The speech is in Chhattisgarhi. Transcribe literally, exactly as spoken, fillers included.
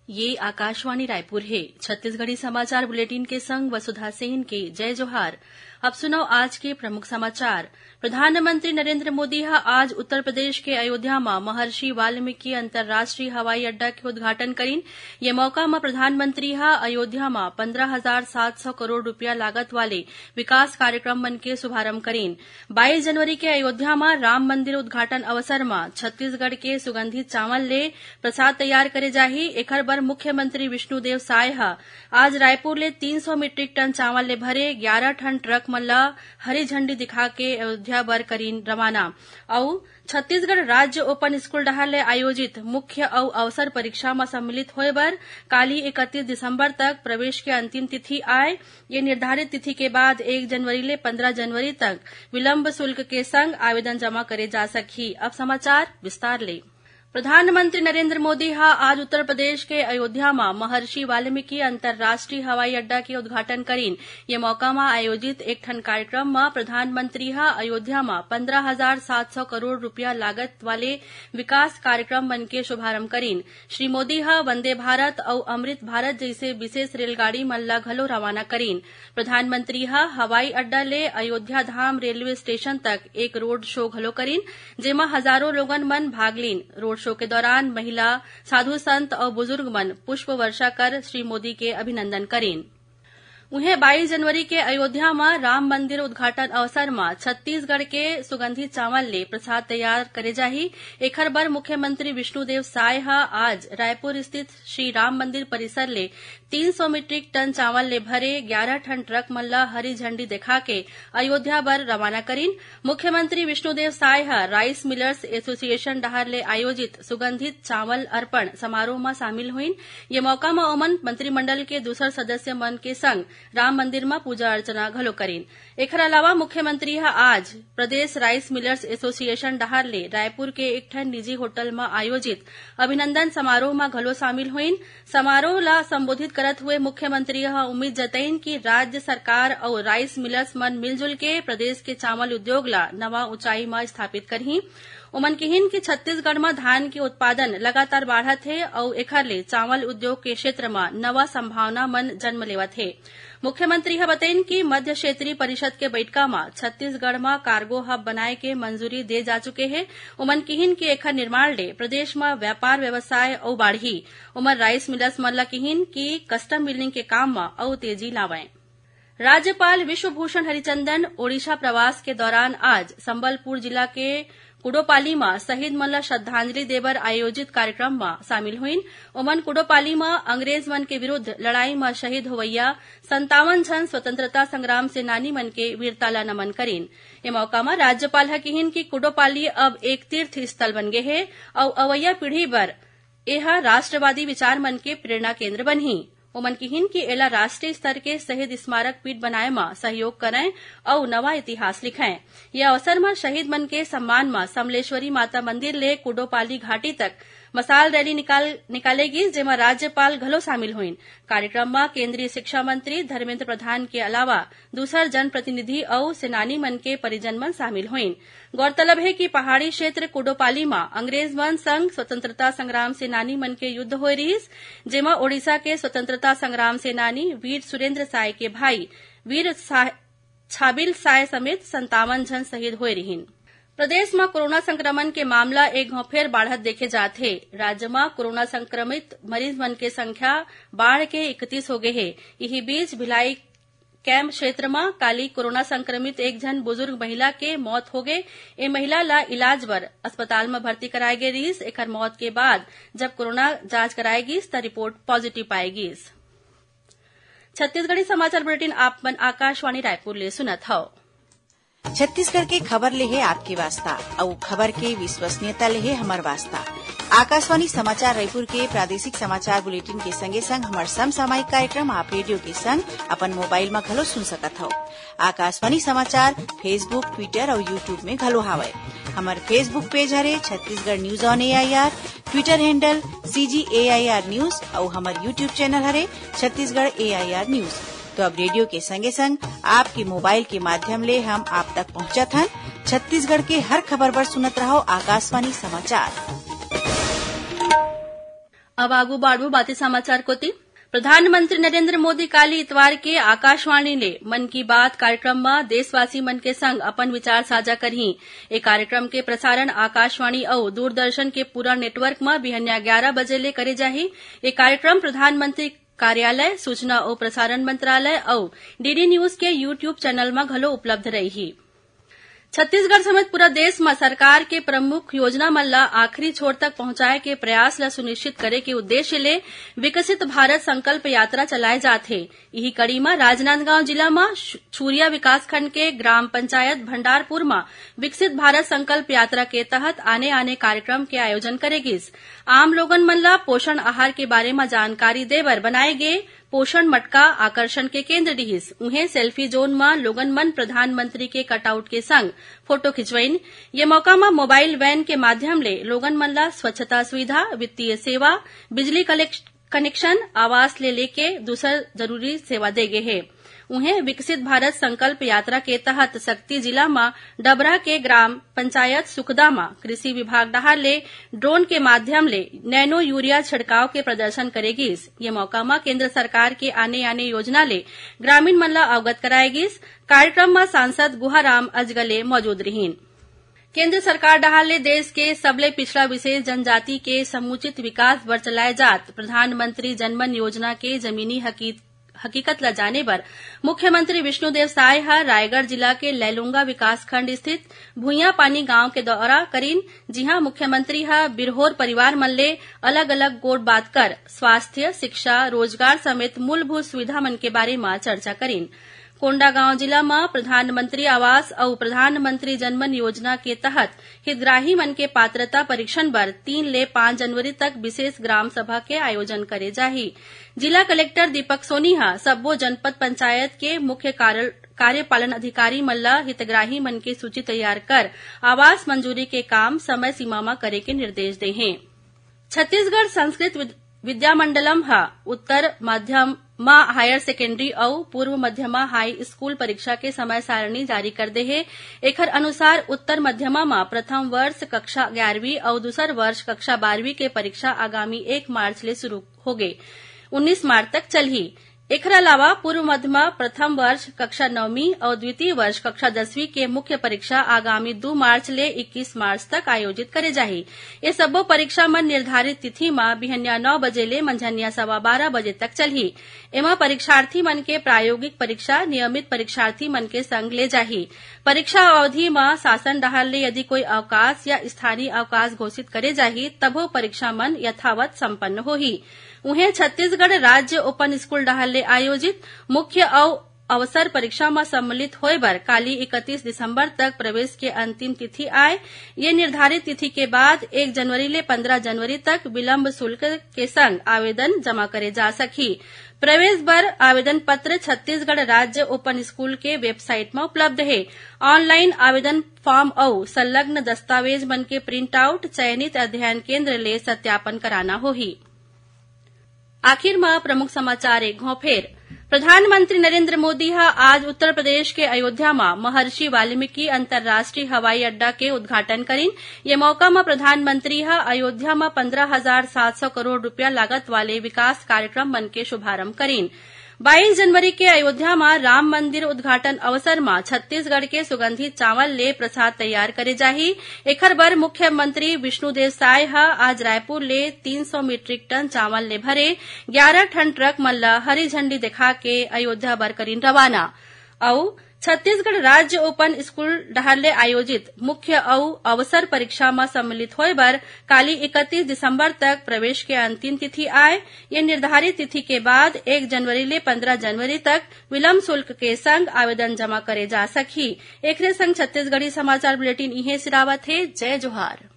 ये आकाशवाणी रायपुर हे। छत्तीसगढ़ी समाचार बुलेटिन के संग वसुधा सेन के जय जोहार। अब सुनव आज के प्रमुख समाचार। प्रधानमंत्री नरेंद्र मोदी ह आज उत्तर प्रदेश के अयोध्या म महर्षि वाल्मीकि अंतर्राष्ट्रीय हवाई अड्डा के उद्घाटन करिन। ये मौका म प्रधानमंत्री ह अयोध्या म पंद्रह हजार सात सौ करोड़ रुपया लागत वाले विकास कार्यक्रम मन के शुभारंभ करिन। बाईस जनवरी के अयोध्या म राम मंदिर उद्घाटन अवसर म छत्तीसगढ़ के सुगंधित चावल ले प्रसाद तैयार करे जाही। एखर बर मुख्यमंत्री विष्णुदेव साय ह आज रायपुर ले तीन सौ मीट्रिक टन चावल ले भरे ग्यारह ठन ट्रक मन ल हरी झंडी दिखा के अयोध्या बर करीन रवाना। अउ छत्तीसगढ़ राज्य ओपन स्कूल डहार ले आयोजित मुख्य अउ अवसर परीक्षा म सम्मिलित होए बर काली इकतीस दिसंबर तक प्रवेश के अंतिम तिथि आय। ये निर्धारित तिथि के बाद एक जनवरी ले पंद्रह जनवरी तक विलंब शुल्क के संग आवेदन जमा करे जा सकही। अब समाचार विस्तार ले। प्रधानमंत्री नरेंद्र मोदी ह आज उत्तर प्रदेश के अयोध्या म महर्षि वाल्मीकि अंतर्राष्ट्रीय हवाई अड्डा के उद्घाटन करीन। ये मौका म आयोजित एक ठन कार्यक्रम म प्रधानमंत्री ह अयोध्या म पंद्रह हजार सात सौ करोड़ रुपया लागत वाले विकास कार्यक्रम मन के शुभारंभ करीन। श्री मोदी ह वंदे भारत अउ अमृत भारत जइसे विशेष रेलगाड़ी मन ल घलो रवाना करीन। प्रधानमंत्री ह हवाई अड्डा ले अयोध्या धाम रेलवे स्टेशन तक एक रोड शो घलो करीन, जेमा हजारों लोगन मन भाग लीन। रोड शो के दौरान महिला, साधु संत अउ बुजुर्ग मन पुष्प वर्षा कर श्री मोदी के अभिनंदन करीन। उहें, बाईस जनवरी के अयोध्या म राम मंदिर उद्घाटन अवसर म छत्तीसगढ़ के सुगंधित चावल ले प्रसाद तैयार करे जाही। एखर बर मुख्यमंत्री विष्णुदेव साय ह आज रायपुर स्थित श्री राम मंदिर परिसर ले तीन सौ मीट्रिक टन चावल ले भरे ग्यारह ठन ट्रक मन ल हरी झंडी देखा के अयोध्या बर रवाना करीन। मुख्यमंत्री विष्णुदेव साय ह राइस मिलर्स एसोसिएशन डहार ले आयोजित सुगंधित चावल अर्पण समारोह म शामिल होइन। ये मौका म ओमन मंत्रिमंडल के दूसर सदस्य मन के संग राम मंदिर म पूजा अर्चना घलो करीन। एखर अलावा मुख्यमंत्री ह आज प्रदेश राइस मिलर्स एसोसिएशन डहार ले रायपुर के एक ठन निजी होटल म आयोजित अभिनंदन समारोह म घलो शामिल होइन। समारोह ला संबोधित करत हुए मुख्यमंत्री ह उम्मीद जतइन कि राज्य सरकार अउ राइस मिलर्स मन मिलजुल के प्रदेश के चावल उद्योग ला नवा ऊंचाई म स्थापित करही। ओमन किहिन कि छत्तीसगढ़ म धान के उत्पादन लगातार बाढ़त हे अउ एखर ले चावल उद्योग के क्षेत्र म नवा संभावना मन जन्म लेवत हे। मुख्यमंत्री ह बतइन कि मध्य क्षेत्रीय परिषद के बइठका म छत्तीसगढ़ म कार्गो हब बनाए के मंजूरी दे जा चुके हे। ओमन किहिन कि एखर निर्माण ले प्रदेश म व्यापार व्यवसाय अउ बाढ़ही। ओमन राइस मिलर्स मन ल किहिन कि कस्टम मिलिंग के काम म अउ तेजी लावय। राज्यपाल विश्वभूषण हरिचंदन ओडिशा प्रवास के दौरान आज संबलपुर जिला के कुडोपाली म शहीद मन ल श्रद्धांजलि देबर आयोजित कार्यक्रम म शामिल होइन। ओमन कुडोपाली म अंग्रेज मन के विरुद्ध लड़ाई म शहीद होवइया संतावन झन स्वतंत्रता संग्राम सेनानी मन के वीरता ल नमन करीन। ए मौका म राज्यपाल ह किहिन कि कुडोपाली अब एक तीर्थ स्थल बन गे हे अउ अवइया पीढ़ी बर एह राष्ट्रवादी विचार मन के प्रेरणा केंद्र बनही। ओमन किहिन कि एला राष्ट्रीय स्तर के शहीद स्मारक पीठ बनाए म सहयोग करय अउ नवा इतिहास लिखय। ये अवसर म शहीद मन के सम्मान म समलेश्वरी माता मंदिर ले कुडोपाली घाटी तक मसाल रैली निकाल, निकाले गिस, जेमा राज्यपाल घलो शामिल होइन। कार्यक्रम म केंद्रीय शिक्षा मंत्री धर्मेंद्र प्रधान के अलावा दूसर जनप्रतिनिधि अउ सेनानी मन के परिजन मन शामिल होइन। गौरतलब हे कि पहाड़ी क्षेत्र कुडोपाली म अंग्रेज मन संग स्वतंत्रता संग्राम सेनानी मन के युद्ध होए रिहिस, जेमा ओडिशा के स्वतंत्रता संग्राम सेनानी वीर सुरेंद्र साय के भाई वीर साह-, छाबिल साय समेत संतावन झन शहीद होए रिहिन। प्रदेश म कोरोना संक्रमण के मामला एक घौं फेर बाढ़त देखे जात हे। राज्य म कोरोना संक्रमित मरीज मन के संख्या बाढ़ के इकतीस हो गे हे। इही बीच भिलाई कैंप क्षेत्र म काली कोरोना संक्रमित एक झन बुजुर्ग महिला के मौत हो गे। ए महिला ला इलाज बर अस्पताल म भर्ती कराए गे रिहिस। एखर मौत के बाद जब कोरोना जांच कराए गिस, त रिपोर्ट पॉजिटिव पाए गिस। छत्तीसगढ़ी समाचार बुलेटिन आप मन आकाशवाणी रायपुर ले सुनत हव। छत्तीसगढ़ के खबर ले हे आपके वास्ता, अउ खबर के विश्वसनीयता ले हे हमर वास्ता। आकाशवाणी समाचार रायपुर के प्रादेशिक समाचार बुलेटिन के संगे संग हमर समसामयिक कार्यक्रम आप रेडियो के संग अपन मोबाइल म घलो सुन सकत हव। आकाशवाणी समाचार Facebook, Twitter अउ YouTube में घलो हावय। हमर Facebook पेज हरे Chhattisgarh news on A I R, Twitter handle C G A I R news अउ हमर YouTube चैनल हरे Chhattisgarh A I R news. तो अब रेडियो के संगे संग आपके मोबाइल के माध्यम ले हम आप तक पहुंचत हन। छत्तीसगढ़ के हर खबर बर सुनत रहव आकाशवाणी समाचार। अब आगू बाढ़बो बाती समाचार कोती। प्रधानमंत्री नरेंद्र मोदी काली इतवार के आकाशवाणी ले मन की बात कार्यक्रम म देशवासी मन के संग अपन विचार साझा करही। ए कार्यक्रम के प्रसारण आकाशवाणी अउ दूरदर्शन के पूरा नेटवर्क म बिहनिया ग्यारा बजे ले करे जाही। ए कार्यक्रम प्रधानमंत्री कार्यालय, सूचना अउ प्रसारण मंत्रालय अउ डीडी न्यूज के YouTube चैनल म घलो उपलब्ध रही। छत्तीसगढ़ समेत पूरा देश म सरकार के प्रमुख योजना मन ल आखिरी छोर तक पहुंचाए के प्रयास ल सुनिश्चित करे के उद्देश्य ले विकसित भारत संकल्प यात्रा चलाए जात हे। इही कड़ी म राजनांदगांव जिला म छु-, छुरिया विकासखंड के ग्राम पंचायत भंडारपुर म विकसित भारत संकल्प यात्रा के तहत आने-आने कार्यक्रम के आयोजन करे गिस। आम लोगन मन ल पोषण आहार के बारे म जानकारी दे बर बनाए गे पोषण मटका आकर्षण के केंद्र रिहिस। उहें, सेल्फी जोन म लोगन मन प्रधानमंत्री के कटआउट के संग फोटो खिंचवाइन। ये मौका म मोबाइल वैन के माध्यम ले लोगन मन ल स्वच्छता सुविधा, वित्तीय सेवा, बिजली कलेक्श-, कनेक्शन, आवास ले लेके दूसर जरूरी सेवा दे गे हे। उहें, विकसित भारत संकल्प यात्रा के तहत सक्ती जिला म डबरा के ग्राम पंचायत सुखदा म कृषि विभाग डहार ले ड्रोन के माध्यम ले नैनो यूरिया छिड़काव के प्रदर्शन करे गिस। ये मौका म केंद्र सरकार के आने-आने योजना ले ग्रामीण मन ल अवगत कराए गिस। कार्यक्रम म सांसद गुहाराम अजगले मौजूद रिहीन। केंद्र सरकार डहार ले देश के सबले पिछड़ा विशेष जनजाति के समुचित विकास बर चलाए जात प्रधानमंत्री जनमन योजना के जमीनी हकी-, हकीकत ल जाने बर मुख्यमंत्री विष्णुदेव साय ह रायगढ़ जिला के लैलूंगा विकासखंड स्थित भुइयां पानी गांव के दौरा करिन, जिहां मुख्यमंत्री ह बिरहोर परिवार मन ले अलग-अलग गोठ बात कर स्वास्थ्य, शिक्षा, रोजगार समेत मूलभूत सुविधा मन के बारे म चर्चा करिन। कोंडागांव जिला म प्रधानमंत्री आवास अउ प्रधानमंत्री जनमन योजना के तहत हितग्राही मन के पात्रता परीक्षण बर तीन ले पाँच जनवरी तक विशेष ग्राम सभा के आयोजन करे जाही। जिला कलेक्टर दीपक सोनी ह सब्बो जनपद पंचायत के मुख्य कार-, कार्यपालन अधिकारी मन ल हितग्राही मन के सूची तैयार कर आवास मंजूरी के काम समय सीमा म करे के निर्देश दे हे। छत्तीसगढ़ संस्कृत विद-, विद्यामंडलम ह उत्तर मध्यमा हायर सेकेंडरी अउ पूर्व मध्यमा हाई स्कूल परीक्षा के समय सारणी जारी कर दे हे। एखर अनुसार उत्तर मध्यमा म प्रथम वर्ष कक्षा ग्यारहवीं अउ दूसर वर्ष कक्षा बारहवीं के परीक्षा आगामी एक मार्च ले शुरू होगे उन्नीस मार्च तक चलही। एखर अलावा पूर्व मध्य म प्रथम वर्ष कक्षा नौवीं अउ द्वितीय वर्ष कक्षा दसवीं के मुख्य परीक्षा आगामी दू मार्च ले इक्कीस मार्च तक आयोजित करे जाही। ये सब्बो परीक्षा मन निर्धारित तिथि म बिहनिया नौ बजे ले मंझनिया सवा बारह बजे तक चलही। एमा परीक्षार्थी मन के प्रायोगिक परीक्षा नियमित परीक्षार्थी मन के संग ले जाही। परीक्षा अवधि म शासन डहार ले यदि कोई अवकाश या स्थानीय अवकाश घोषित करे जाही, तभो परीक्षा मन यथावत संपन्न होही। उहें, छत्तीसगढ़ राज्य ओपन स्कूल डहार ले आयोजित मुख्य अउ अवसर परीक्षा म सम्मिलित होय बर काली इकतीस दिसंबर तक प्रवेश के अंतिम तिथि आय। ये निर्धारित तिथि के बाद एक जनवरी ले पंद्रह जनवरी तक विलंब शुल्क के संग आवेदन जमा करे जा सकही। प्रवेश बर आवेदन पत्र छत्तीसगढ़ राज्य ओपन स्कूल के वेबसाइट म उपलब्ध हे। ऑनलाइन आवेदन फॉर्म अउ संलग्न दस्तावेज मन के प्रिंट आउट चयनित अध्ययन केंद्र ले सत्यापन कराना होही। आखिर म प्रमुख समाचार एक घौं फेर। प्रधानमंत्री नरेंद्र मोदी ह आज उत्तर प्रदेश के अयोध्या म महर्षि वाल्मीकि अंतर्राष्ट्रीय हवाई अड्डा के उद्घाटन करिन। ये मौका म प्रधानमंत्री ह अयोध्या म पंद्रह हजार सात सौ करोड़ रुपया लागत वाले विकास कार्यक्रम मन के शुभारंभ करिन। बाईस जनवरी के अयोध्या म राम मंदिर उद्घाटन अवसर म छत्तीसगढ़ के सुगंधित चावल ले प्रसाद तैयार करे जाही। एखर बर मुख्यमंत्री विष्णुदेव साय ह आज रायपुर ले तीन सौ मीट्रिक टन चावल ले भरे ग्यारह ठन ट्रक मन ल हरी झंडी देखा के अयोध्या बर करिन रवाना। अउ छत्तीसगढ़ राज्य ओपन स्कूल डहार ले आयोजित मुख्य अउ अवसर परीक्षा म सम्मिलित होय बर काली इकतीस दिसंबर तक प्रवेश के अंतिम तिथि आय। ये निर्धारित तिथि के बाद एक जनवरी ले पंद्रह जनवरी तक विलंब शुल्क के संग आवेदन जमा करे जा सकही। एखरे संग छत्तीसगढ़ी समाचार बुलेटिन इहें सिरावत हे। जय जोहार।